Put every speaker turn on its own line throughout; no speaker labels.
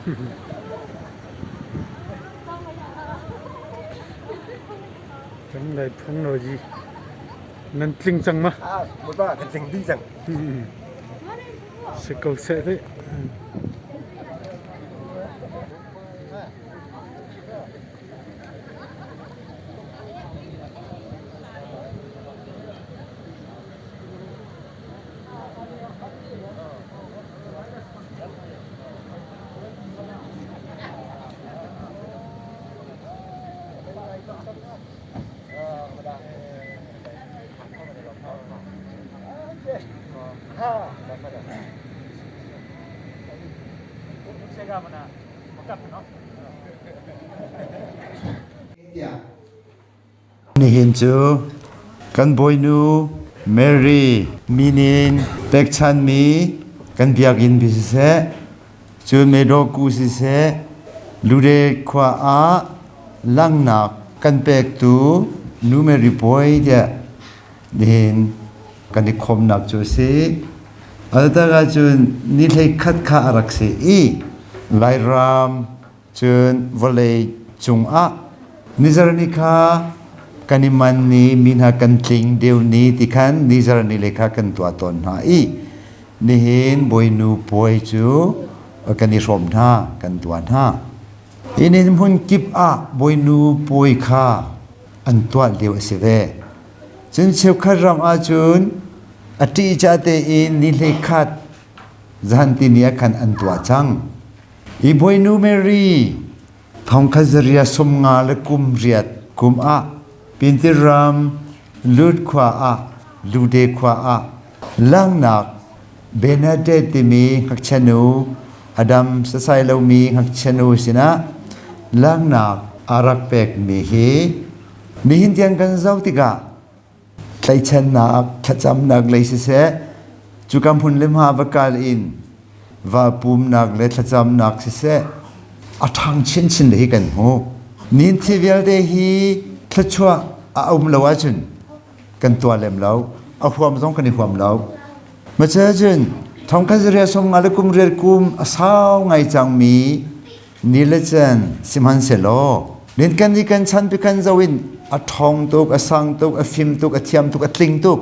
Kan phung lo ji. Nan tling cang ma?
Ah, bawipa kan tling dih cang.
Si ko seh te.
Nihin cu kan Bawinu Mary min in pekchanmi kan biakinn bi siseh, cun Medoku siseh, Lude khua ah langhnak kan pektu Nu Mary Bawi tiah nihin kan i khawmnak cu a si. Altak ahcun ni 11 kha a rak si i Lairam Cun vawlei cungah nizarni kha kan i man ni mi hna kan tling deuh ni ti khan nizarni le kha kan tuah tawn hna i nihin Bawinu puai cu kan i hrawm hna kan tuah hna. Hi ni hmun kip ah Bawinu puai kha an tuah lio a si ve. Cun cheukhat ram ahcun a ṭihca tein ni 11 zan tini ah khan an tuah cang. Hi Bawinu Mary thongkhat zaria 50 le kum riat kum ah Pintiram Lut khua ah Lude khua ah langnak Bernadette timi ngakchia nu Adam sasai lomi ngakchia nu sinah langnak a rak pekmi hi nihin tiang kan zoh tikah tlaichannak thlacamnak lei siseh cuka hmun le hma va kal in va pumnak le thlacamnak siseh a ṭhang chinchin le hi kan hmu nin thi vialte hi thluachuah a um lo ahcun kan tuah lem lo a huam zong kan i huam lo mace cun thongkhat zaria 50 le kum riat kum a sau ngai cangmi Ni le cen sihmanhsehlaw nin kan i kan chan pi kan zo in a ṭhawng tuk, a sang tuk, a fim tuk, a thiam tuk, a tling tuk.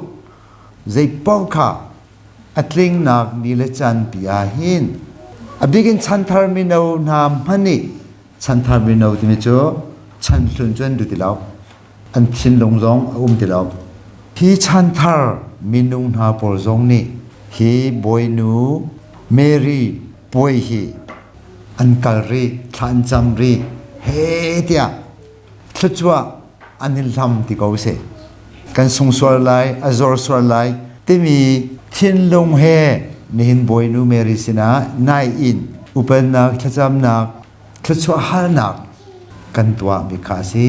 Zei paoh kha a tlingnak ni le caan pi ah hin a bik in chanthar mino hna hmanh nih chanthar mino timi cu chan hlun cu an duh ti lo. An thinlung zong a um ti lo. Hi chanthar minung hna pawl zong nih hi Bawinu Mary puai hi an kal rih, thla an cam rih, he tiah thluachuah an i hlam ti ko seh. Kan sung sual lai, a zor sual lai timi thinlung he nihin Bawinu Mary sinah nai in upennak, thlacamnak, thluachuah halnak kan tuahmi kha a si.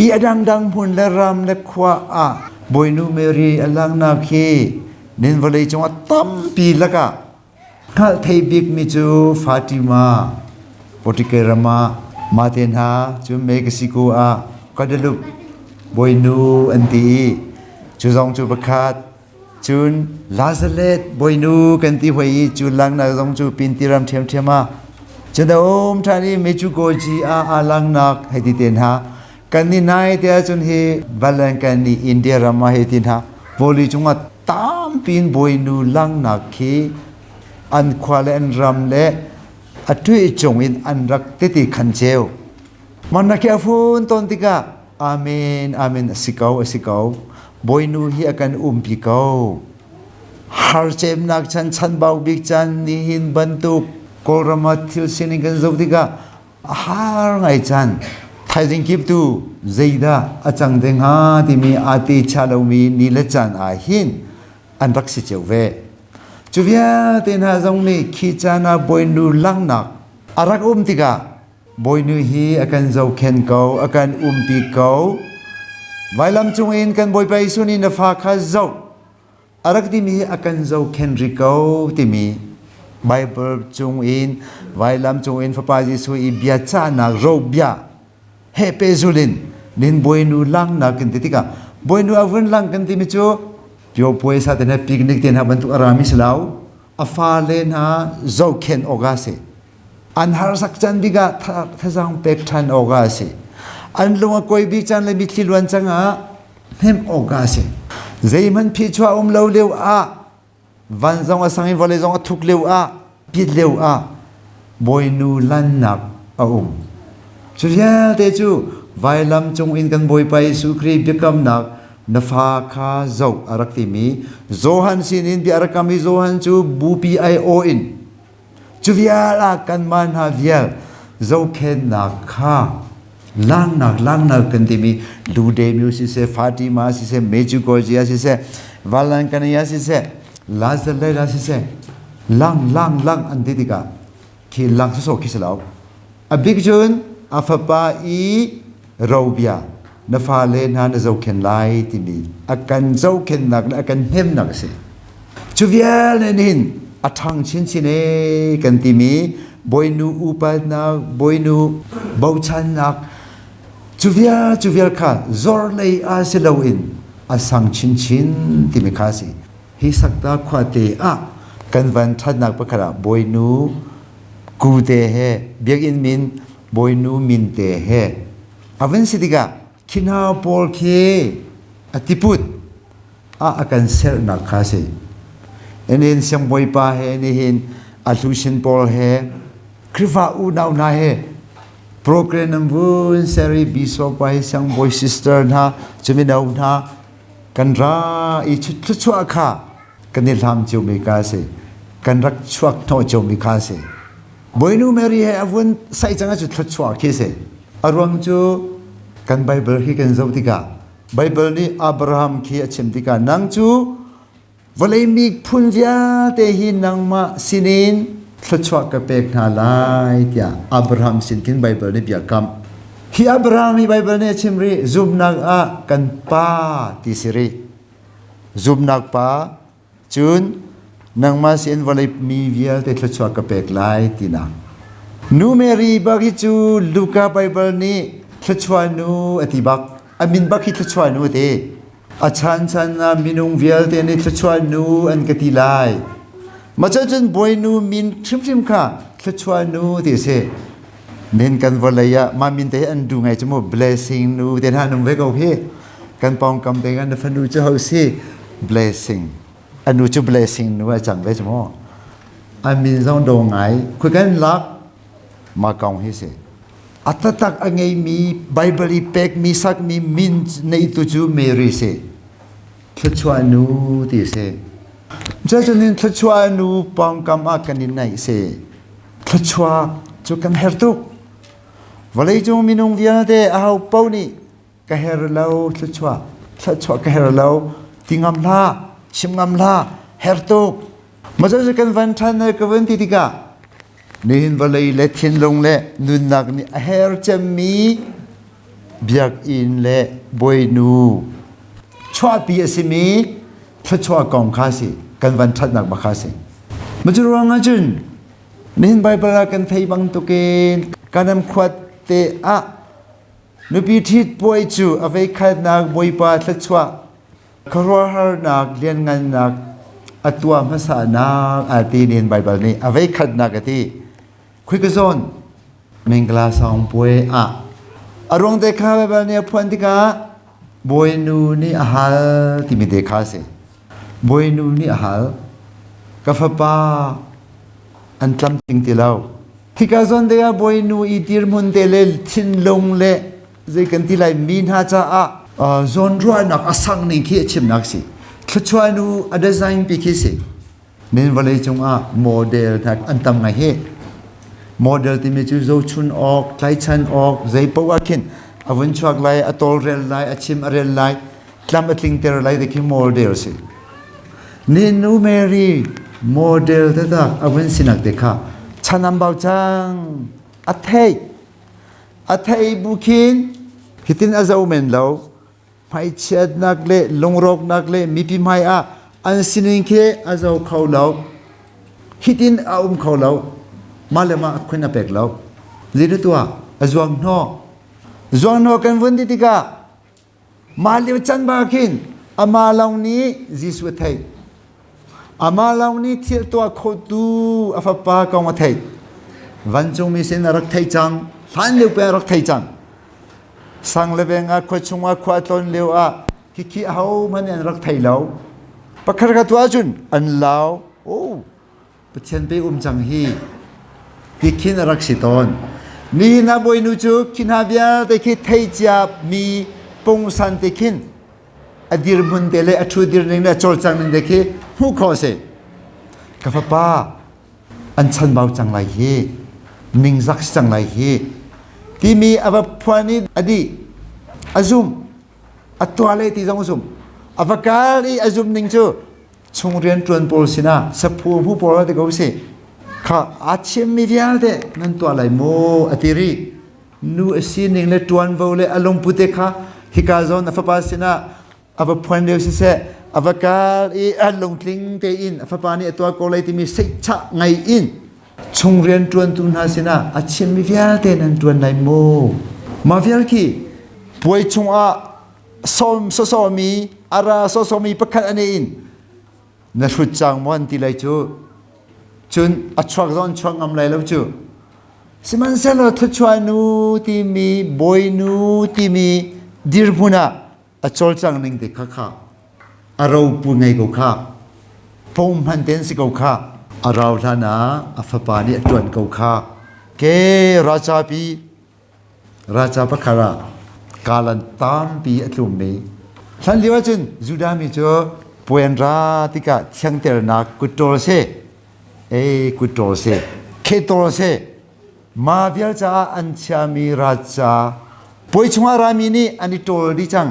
I a dangdang hmun le ram le khua ah Bawinu Mary a langnak hi nin vawlei cungah tampi lakah Hngalh thei bikmi cu Fatima, Portugal ram ah mate hna cu Mexico ah Guadalupe bawinu an ti i cu zong cu pakhat cun Lazaret bawinu kan ti hoi i cu langnak zong cu Pintiram ṭhiamṭhiam ah cun a um ṭhan i Medjugorje ah aa langnak hei ti te hna kan ni nai te ahcun hi Valenkani India ram ah hei ti hna vawlei cungah tampi in bawinu langnak khi an khua le an ram le a tuih cung in an rak tete khan ceu man khi a fun ton tikah amen amen a si ko a si ko bawinu hi a kan umpi ko harcemnak chan chanbau bik chan nihin bantuk kawlram ah thil sining kan zoh tikah a har ngai chan thaizing kip tu zeidah a cang te hnga timi aa te cha lomi ni le caan ah hin an rak si cio ve cu vialte hna zong nih khi caan ah bawinu langnak a rak um tikah bawinu hi a kan zohkhen ko a kan umpi ko vailam cung in kan bawipa Jesuh nih na fa kha zoh a rak timi a kan zohkhenh rih ko timi Bible cung in vailam cung in Fapa Jesuh i bia cahnak ro bia he pehzul in nin bawinu langnak kan ti tikah bawinu a vun lang kan timi cu pio puai sa te hna picnic te hna bantuk a rami si lo a fale hna zohkhenh awk a si. An harsak can bik ah thazaang pek ṭhan awk ah a si. An lung a kuai bik caan le mitthli luan cang ah hnemh awk ah a si. Zeihmanh phichuah um lo lio ah van zong a sang i vawlei zong a thuk lio ah pit lio ah bawinu lannak a um. Cu vialte cu vailam cung in kan Bawipa Jesuh Khrih biakamnak na fa kha zoh a rak timi Johan sinin bia a rak kam i Johan cu bupi aiawh in Cu vial ah kanmah hna vial zohkhennak kha langnak langnak kan timi Ludemiu siseh, Fatima siseh, Medjugorje siseh, Valankania siseh, Lazarella siseh, lang lang lang an ti tikah khi lang sawsawh khi si lo. A bik cun a fapa i robia na fale hna na zohkhen lai timi a kan zohkhennak le a kan hnemnak a si. Cu vial nih hin a ṭhang chinchin ee kan timi bawinu upatnak, bawinu bochannak cu vial cu vial kha zor lei ah si loin a sang chinchin timi kha a si. Hi sakta khuate ah kan van ṭhatnak pakhat ah bawinu kute he biakinn min bawinu min te he a van si tikah khi hna pawl khi a tiput ah a kan sernak kha a si. Enen siangbawipa he nihin a hlusin pawl he Khrihfa unau hna he program nan vun ser i bishop pa hi siangbawi sister hna cumino hna kan ra i thluachuah kha kan i hlam ciomi ka si kan rak chuak hnawh ciomi kha si Bawinu Mary he a vun saih cang cu thluachuah khi si a ruang cu kan Bible hi kan zoh tikah Bible nih Abraham khi a chim tikah nang cu vawlei mi phun vialte hi nangmah sinin thluachuah ka pek hna lai tiah Abraham sin khin Bible nih bia kam. Hi Abraham hi Bible nih a chim rih zumhnak ah kan pa ti si rih. Zumhnak pa Cun nangmah sin vawlei mi vialte thluachuah ka pek lai tinak. Nu Mary bak hi cu Luka Bible nih thluachuah nu a ti bak. A min bak hi thluachuah nu a ti. A chan chan ah minung vialte nih thluachuah nu an ka ti lai. Mah cun Bawinu min hrimhrim kha thluachuah nu ti a si. Nin kan vawlei ah mah min te hi an duh ngai cu mu blessing nu te hna nung ve ko hi. Kan pawngkam te kan fanu cu ho si blessing. Anu cu blessing nu a cang ve cu mu. A min zong do ngai. Khui kan lak ma kong hi si. A tatak a ngeimi Bible i pekmi sakmi min neitu cu Mary si. Thluachuah nu ti si. Cucun thluachuah nu pawngkam ah kan i naih si. Thluachuah cu kan herh tuk. Vawleicung minung vialte aho paoh nih ka her lo thluachuah, thluachuah ka her lo ti ngam hlah, chim ngam hlah, her tuk. Mah cu kan van ṭhan ka vun ti tikah nihin vawlei le thinlung le nunnak nih a her cemmi biakinn le bawinu chuahpi a simi thluachuah kong kha si kan van ṭhatnak bak kha si. Mah cu ruang ah cun Nihin Baibal ah kan thei bantukin Kanaan khuate ah nupi ṭhit puai cu a veikhatnak Bawipa thluachuah khuaruahharnak lianngannak a tuah hmasanak aa ti nihin Baibal nih a veikhatnak a ti. Khoi ka zawn Mingla sawng puai ah a ruang te kha Baibal nih a phuan tikah Bawinu nih a hal timi te kha a si. Bawinu nih a hal, Ka fapa an tlamtling ti lo. Hika zawn te ah bawinu i dirhmun te le thinlung le zei kan ti lai mi hna caah zawnruahnak a sang ning khi a chimnak si. Thluachuah nu a design pi khi si. Min vawlei cungah model hna an tam ngai hi. Model timi cu zohchun awk, tlaichan awk, zei poah khin a vun chuak lai, a tawlrel lai, a chim a rel lai, tlam a tlingter lai ti khi model si. Ni nu Mary model taktak a vun sinak te kha chan bau cang a theih a theih bu khin hitin a zo men lo hmaichiatnak le lungrawknak le mipi hmai ah an sining khi a zo kho lo hitin a um kho lo mah le mah khun a pek lo zeidah tuah a zuang hnawh zuang hnawh kan vun ti tikah mah lio can ba khin amah lawng nih Jesuh a theih amah lawng nih thil tuah khotu a fapa kong a theih. Vancungmi sin a rak thei cang. Hlan lio pe a rak thei cang. Sang le veng ah khua chungah khua tlawn lio ah khikhi ahohmanh an rak thei lo. Pakhat kha tuah cun an lau. Oh, Pathian pe um cang hi. Ti khin a rak si tawn. Nihin ah Bawinu cu khi hna vialte khi thei cia mi pungsan te khin a dirhmun te le a ṭhu dir ning le a cawlcang ning te khi hmuh khawh a si. Ka fapa, an chanbau cang lai hi, ningzak si cang lai hi, timi a va phuan i a dih, a zumh, a tuah le ti zong a zumh. A va kal i a zumh ning cu chung rianṭuan pawl sinah saphu hmu pawl ti ko si. Kha aa chimmi vialte nan tuah lai maw a ti rih. Nu a sining le ṭuanvo le a lungput te kha hika zawn a fapa sinah a va phuan lio siseh a va kal i a lungtling tein a fapa nih a tuah ko lai timi seihchah ngei in chung rian ṭuantu hna sinah a chimmi vialte nan ṭuan lai maw? Mah vial khi puai chungah sawm sawsawmi a ra sawsawmi pakhat a in na hrut cang maw an ti lai cu cun a chuak zong an chuak ngam lai lo cu sihmanhsehlaw thluachuah nu timi bawinu timi dirhmun ah a cawlcang ning te kha kha a ropu ngei ko kha pom hman ten si ko kha a rau hlan ah a fapa nih a ṭuan ko kha ke racapi Raca pakhat ah kalan tampi a tlummi. Hlan lio ahcun Judah mi cu puai an ra tikah thiangternak kutṭawl si, ei kutṭawl si, khehtawl si, ma vial caah an chiami raca puai chungah rami nih an i ṭawl dih cang.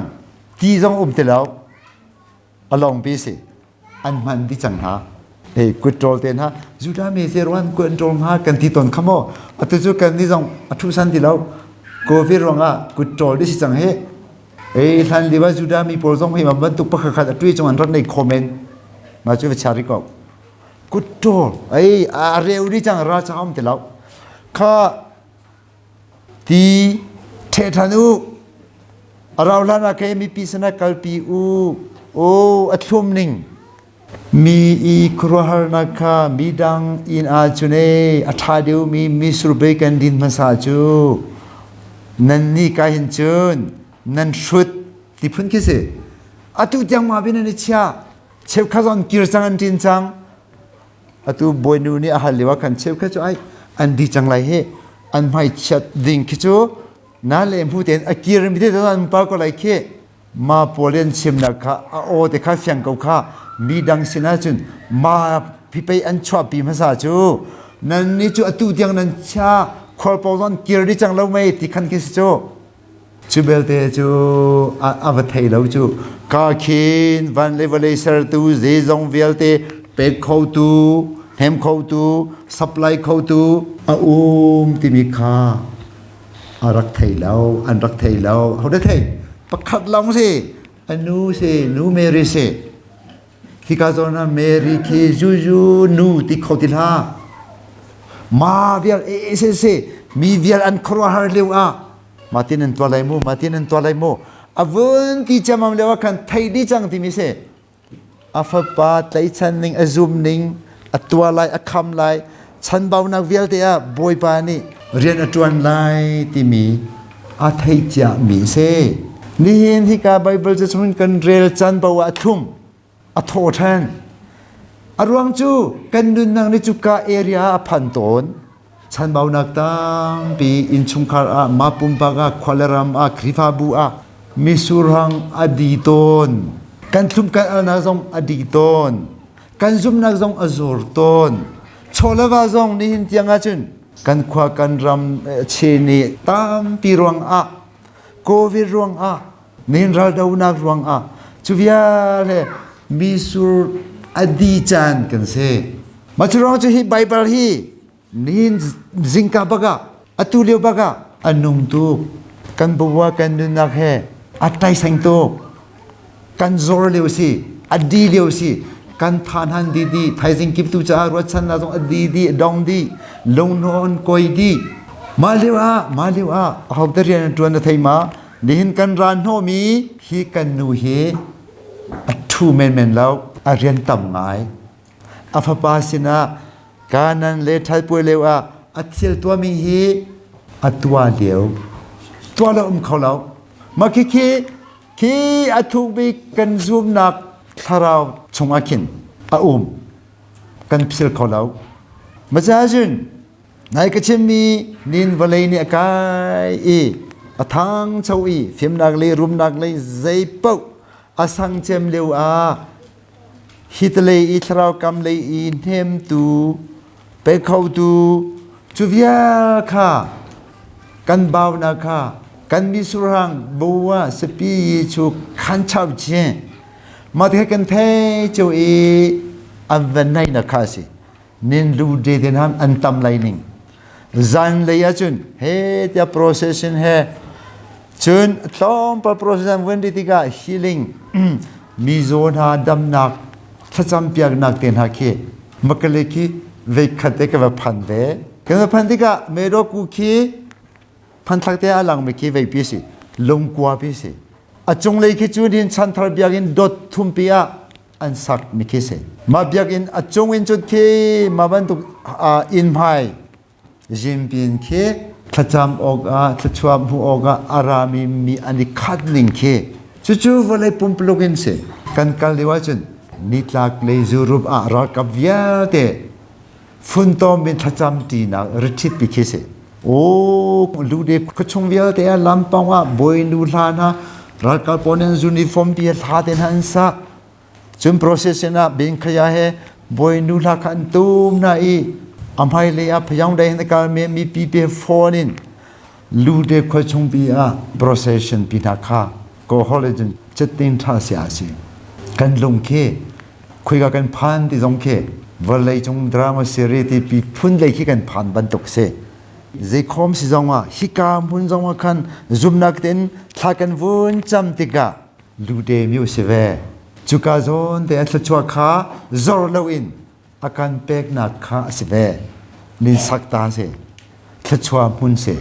Ti zong um ti lo. A lawngpi si. An hman dih cang hna. Hei kut ṭawl te hna Judah mi te ruan kut an ṭawl hnga kan ti tawn kha maw atu cu kan nih zong a ṭhu san ti lo COVID ruangah kut ṭawl dih si cang hi ei hlan lio ah Judah mi pawl zong hi ma bantuk pakhat khat a ṭui cung an rat nei kho men ma cu va chia rih ko kut ṭawl ei a reu dih cang ra cang um ti lo kha Ti ṭheh ṭhan u. A rau hlan ah kei mipi sinah kalpi u. Aw, a thlum ning. Mi i khuaruahharnak kha midang inn ahcun ee a ṭha deuhmi mitsur bei kan din hmasa cu nannih ka hin cun nan hrut ti phun khi si. Atu tiang ma bin an i chiah. Cheukhat zong an kir cang an ṭin cang. Atu bawinu nih a hal lio ah khan cheukhat cu ai an di cang lai hi an hmaichiat ding khi cu na le hmu tein a kir mi te an par ko lai khi ma pawl an chimnak kha a aw te kha fiang ko kha mi dang sinah cun ma pipei an chuahpi hmasa cu nan ni cu atu tiang nan chia khualpo zon kir di cang lo mei ti khan khi si cu Cu belte cu a va thei lo cu. Ka khin van le vawlei sertu zeizong vialte pek khotu, hnem khotu, supply khotu a um timi kha a rak thei lo, an rak thei lo. Ho dah thei? Pakhat lawng si. A nu si, nu Mary si. Hika zawn ah Mary khi zuzu nu ti kho ti hlah. Ma vial e se se mi vial an khuaruahhar lio ah matin an tuah lai mu matin an tuah lai mu a vun ti ciammam lio ah khan thei dih cang timi si a fapa tlaichan ning a zum ning a tuah lai a kham lai chanbaunak vialte ah Bawipa nih rian a ṭuan lai timi a thei ciami si. Nihin hika Baibal ca chungin kan rel caan paoh ah a thlum, a thaw ṭhan. A ruang cu kan nunnak nih cuka area ah a phan tawn. Chanbaunak tampi innchungkhar ah, mah pumpak ah, khua le ram ah, Khrihfabu ah misurhang a di tawn. Kan thlum kan alnak zong a di tawn. Kan zumhnak zong a zor tawn. Chaw le va zong nihin tiang ahcun kan khua kan ram che nih tampi ruangah COVID ruangah nihin raldonak ruangah cu vialte misur a di caan kan si. Mah cu ruang cu hi Bible hi nihin zingka bak ah atu lio bak ah a nung tuk kan bawah kan nunnak he a taiseng tuk kan zor lio si a di lio si kan than han di di thaizing kip tu caah ruatchannak zong a di di a dong di lungnawn koi di mah lio ah mah lio ah ho te rian an tuan na thei ma nihin kan ra hnawhmi hi kan nu hi a thu menmen lo a rian tam ngai a fapa sinah Kanan le ṭhalpuai lio ah A thil tuahmi hi a tuah lio. Tuah lo um kho lo. Mah khikhi khi a thukbik kan zumnak thlarau chungah khin a um. Kan phil kho lo. Macajun nai ka chimmi nin vawlei nih a kai i a thangcho i fimnak le rumnak lei zei paoh a sang cem lio ah hitalei i thlarau kam lei i hnemtu pe khotu cu vial kha kan baunak kha kan misurhang bua sipi yi chu khan chau chin ma te kan thei chu i an van nai na kha si nin lu de den han an tam lai ning zan lei ahcun he tia procession he cun tlawmpal procession vun di tikah healing mizaw hna damnak thlacam piaknak te hna khi makale khi veikhat te ka va phan ve kan va phan tikah medoku khi phan thlak te a lang mi khi veipi si lungkua pi si a cunglei khi cu din chanthar biakinn dot thumpi ah an sak mi khi si mah biakinn a cung in cun khi mah bantuk inn hmai Zimpin khi thlacam awkah thluachuah hmuh awkah a rami mi an i khat ning khi cucu vawlei pumpuluk in si. Kan kal lio ahcun nitlak lei Europe ah ralkap vialte funtom in thlacam ṭinak retreat pi khi si. Aw lude khuachung vialte ah lampang ah bawinu hla hna ralkap pawl nih uniform pi hla te hna an sa. Cun procession ah bingkhaya he bawinu hla kha an tum hna i a hmailei ah phayangdai hin a kalmi mipi pe phone in lude khua chungpi ah procession pi hna kha ko hol in cetting tha si a si. Kan lung khi khuika kan phan ti zong khi vawlei cung drama series ti pi phun lei khi kan phan bantuk si. Zeikhom si zong ah hika hmun zong ah khan zumnak tein thla kan vun cam tikah lute mi si ve. Cuka zawn te a thluachuah kha zor loin a kan peknak kha a si ve. Nin sakta si. Thluachuah hmun si.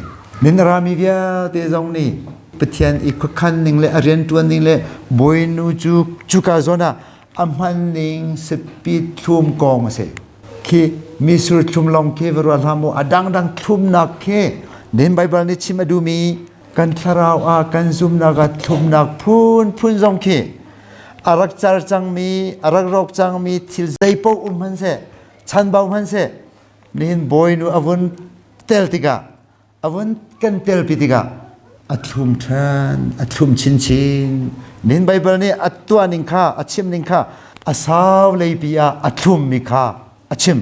Nin rami vialte zong nih Pathian i khuakhan ning le a rianṭuan ning le Bawinu cu cuka zawn ah a hman ning siapi thlum kong a si. Khi misur thlum lawng khi va ruat hlah mu a dangdang thlumnak khi nin Baibal nih chim a duhmi kan thlarau ah kan zumnak ah thlumnak phunphun zong khi a rak car cangmi a rak rawk cangmi thil zeipaoh um hmanhseh chanbau hmanhseh nihin bawinu a vun tel tikah a vun kan telpi tikah a thlum ṭhan a thlum chinchin nihin Baibal nih a tuah ning kha a chim ning kha a sau leipi ah a thlummi kha a chim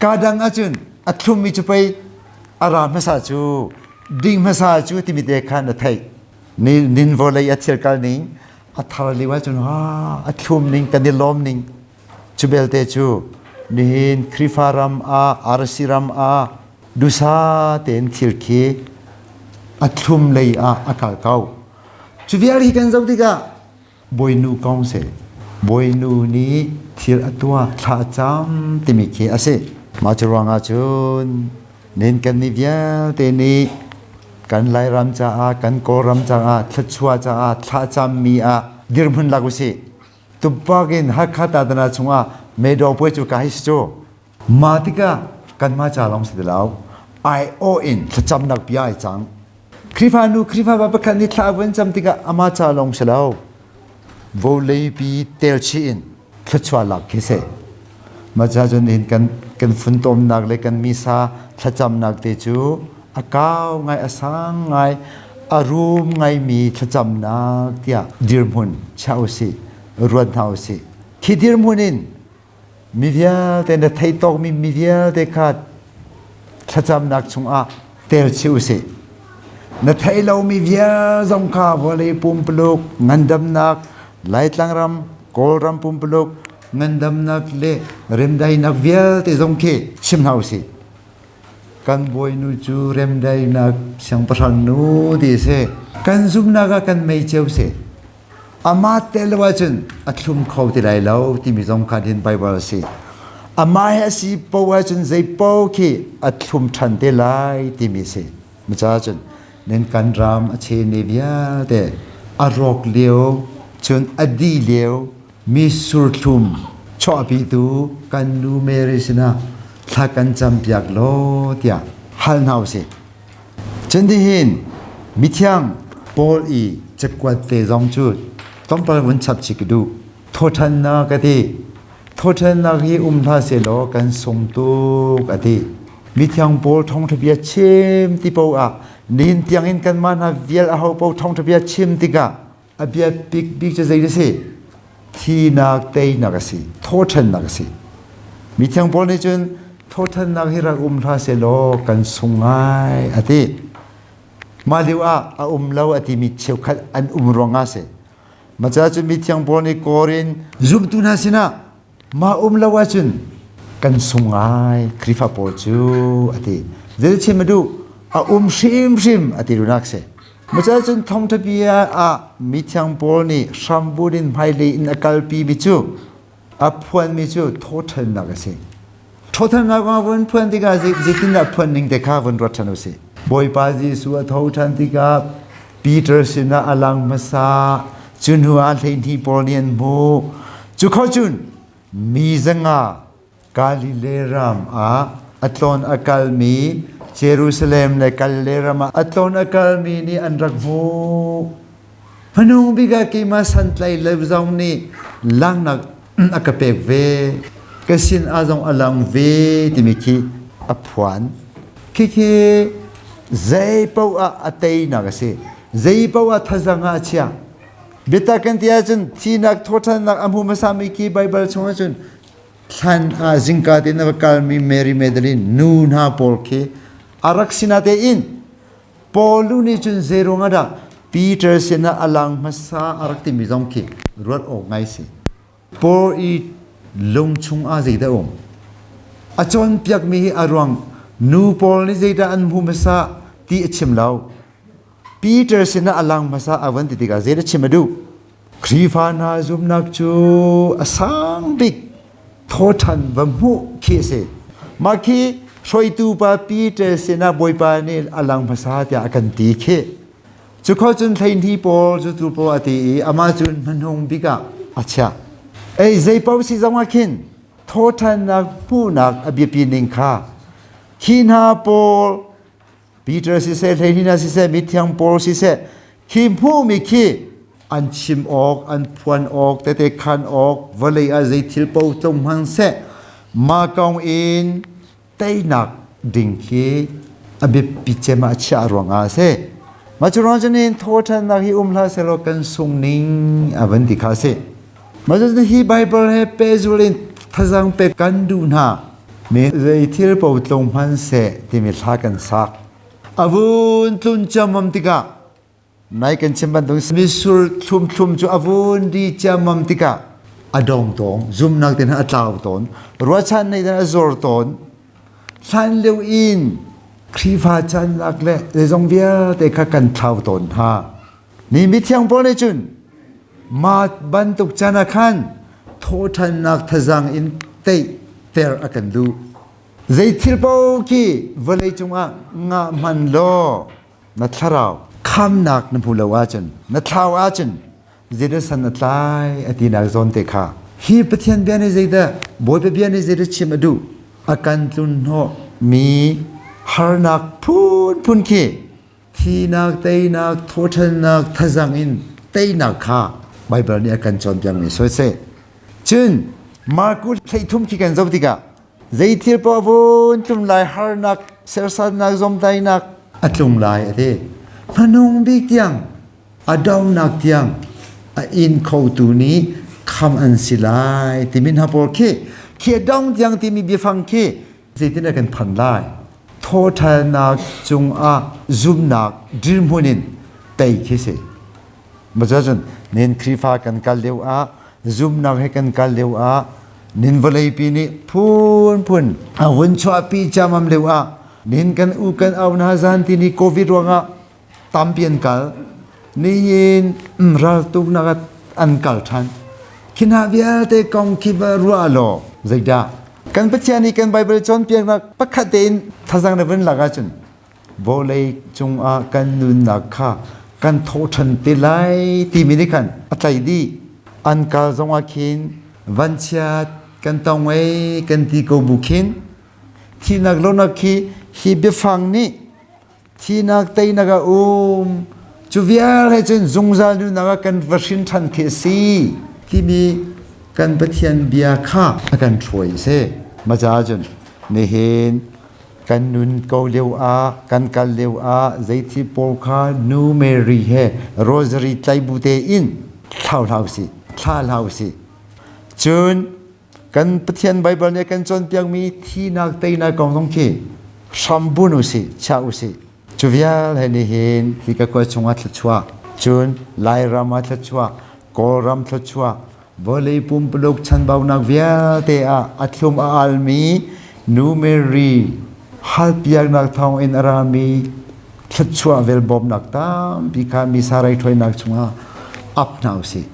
ka dang ahcun a thlummi cu pei a ra hmasa cu ding hmasa cu timi te khan na theih nin vawlei a thil kal ning a thar lio ahcun a thlum ning kan i lawm ning cu belte cu nihin Khrihfa ram ah RC ram ah dusa tein thil khi a thlum lei ah a kal ko cu vial hi kan zoh tikah Bawinu kong si. Bawinu nih thil a tuah thla a cam timi khi a si. Mah cu ruangah cun nin kan nih vialte nih kan Lairam caah, kan Kawlram caah, thluachuah caah thla cammi ah dirhmun lak usih. Tupak in Hakha Tatana chungah Medaw puai cu ka hi si cu. Mah tikah kanmah ca lawng si ti lo. Aiawh in thlacamnak bia ai cang. Khrihfa nu Khrihfa pa pakhat nih thla a vun cam tikah amah ca lawng si lo. Vawleipi tel chih in thluachuah lak khi si. Mah ca cun nihin kan kan funtomnak le kan misa thlacamnak te cu a kau ngai a sang ngai a rum ngaimi thlacamnak tiah dirhmun chia usih ruat hna usih. Khi dirhmun in Mi vialte na theih tawkmi mi vialte kha thlacamnak chungah tel chih usih. Na theih lomi vial zong kha vawlei pumpuluk ngandamnak Laitlang ram, Kawlram pumpuluk ngandamnak le remdaihnak vialte zong khi chim hna usih. Kan bawinu cu remdaihnak siangpahrang nu ti a si. Kan zumhnak ah kan mei cio si. Amah tel lo ahcun a thlum kho ti lai lo timi zong kha hin Baibal a si. Amah he a si paoh ahcun zei paoh khi a thlum ṭhan te lai timi a si. Maca cun nan kan ram a chene vialte a rawk lio cun a dih lio mi surthlum chuahpitu kan nu Mary sinah thla kan campiak law tiah. Hal hna usih. Cun tihin mithiang Paul i cakuat te zong cu tlawmpal vun chap chih ka duh. Thawṭhannak a ti. Thawṭhannak hi um hlah sehlaw kan sung tuk a ti. Mithiang Paul thawngṭha bia chim ti paoh ah nihin tiangin kanmah hna vial aho paoh thawngṭha bia chim tikah a bia bikbik cu zei a si? Thinak teinak a si. Thawṭhannak a si. Mithiang Paul nih cun thawṭhannak hi rak um hlah sehlaw kan sung ngai a ti. Mah lio ah a um lo a timi cheukhat an um ruangah a si. Maca cu mithiang Paul nih Korin zumtu hna sinah mah um lo ahcun kan sung ngai Khrihfa pawl cu a ti. Zei chim a duh? A um hrimhrim a ti duhnak si. Maca cun thawngṭha bia ah mithiang Paul nih hrambun in hmailei in a kalpi mi cu a phuanmi cu thawṭhannak a si. Thawṭhannak kong a vun phuan tikah zeitindah phuan ning te kha vun ruat ṭhan u sih. Bawipa Jesuh a tho ṭhan tikah Peter sinah a lang hmasa. Cu hnu ah 12 pawl nih an hmuh. Cu kho cun mi zanga Galilee ram ah a tlawn a kalmi Jerusalem le Galilee ram ah a tlawn a kalmi nih an rak hmuh. Hmanung bik ah keimah santlai lo zong nih langhnak a ka pek ve. Ka sin ah zong a lang ve timi khi a phuan. Khikhi zei paoh ah a teinak a si. Zei paoh ah thazang ah a chia. Biatak kan ti ahcun thinak thawṭhannak a hmu hmasami khi Baibal chung ahcun thlan ah zingka tein a va kalmi Mary Magdalene nu hna pawl khi a rak sinah tein Paul nih cun zeiruang ah dah Peter sinah a lang hmasa a rak timi zong khi ruat awk ngai si. Paul i lung chungah zeidah um? A cawnpiakmi hi a ruang nu pawl nih zeidah an hmu hmasa ti a chim lo. Peter sinah a lang hmasa a van ti tikah zeidah chim a duh? Khrihfa hna zumhnak cu a sang bik thawṭhan va hmuh khi a si. Mah khi hruaitu pa Peter sinah Bawipa nih a lang hmasa tiah a kan ti khi. Cu kho cun hleihnih pawl cu tu pawl a ti i amah cun hmanung bik ah a chiah. Ei zei paoh si zong ah khin thawṭhannak hmuhnak a biapi ning kha khi hna pawl Peter siseh, hleihnih siseh, mithiang Paul siseh, khi hmuhmi khi an chim awk, an phuan awk, tete khan awk, vawlei ah zei thil paoh tlung hmang seh, mah kong in teinak ding khi a biapi cem ah a chiah ruangah a si. Mah cu ruang cun in thawṭhannak hi um hlah sehlaw kan sung ning a van ti kha a si. Mah cu hi Bible he pehzul in thazang pek kan duh hna. Mi zei thil paoh tlung hmanhseh timi hla kan sak. A vun tlun ciammam tikah nai kan chim bantuk misur thlum-thlum cu a vun di ciammam tikah a dong tawn, zumnak te a tlau tawn, ruahchan nei a zor tawn. Hlan lio in Khrihfa cannak le zeizong vialte kha kan thlau tawn hna. Ni mithiang pawl nih cun mah bantuk can ah khan thawhṭhannak thazang in teihter a kan duh. Zei thil paoh khi vawlei cungah ngah hman law na thlarau khamnak na hmu lo ahcun na thlau ahcun zeidah san a tlai a tinak zawn te kha hi Pathian bia nih zeidah Bawipa bia nih zeidah chim a duh a kan tlun hnawh mi harnak phunphun khi Thinak, teinak, thawṭhannak, thazang in teinak kha Baibal nih a kan cawnpiakmi si seh. Cun Marku 13 khi kan zoh tikah zei thil paoh vun tlum lai harnak, sersannak, zomtainak a tlung lai a ti. Hmanung bik tiang a donak tiang a in khotu nih kham an si lai timi hna pawl khi khi a dong tiang timi biafang khi zeitin a kan phan lai thawṭhalnak cungah zumnak dirhmun in tei khi si Macun nin Khrihfa kan kal lio ah zumnak he kan kal lio ah nin vawleipi nih phunphun a vun chuahpi camam lio ah nin kan u kan au na zan ti ni covid ruangah tampi an kal nihin raltuknak an kal ṭhan khi hna vialte kong khi va ruah law zeidah kan Pathian nih kan Bible cawnpiaknak pakhat tein thazang na vun lak ahcun vawlei cungah kan nunnak kha kan thawhṭhan te lai timi nih khan a tlaih dih an kal zongah khin vanchiat kan tong ei kan ti ko bu khin Thihnak lonak khi Hi biafang nih thinak teinak a um. Cu vial he cun zungzal nunnak ah kan va hrin ṭhan khi a si timi kan Pathian bia kha a kan hruai a si. Maca cun nihin kan nun ko lio ah kan kal lio ah zeithi pawl kha Nu Mary he rosary tlai bu tein thlau hlah usih, thla hlah usih. Cun kan Pathian Baibal nih kan cawnpiakmi thinak teinak kong zong khi hrambun usih, chia usih. Cu vial he nihin hi ka khua chungah thluachuah, cun Lairam ah thluachuah, Kawlram thluachuah, vawlei pumpuluk chanbaunak vialte ah a thlum a almi Nu Mary halpiaknak thawngin a rami thluachuah vel bawmnak tampi kha misa raithuainak chungah ap hna usih.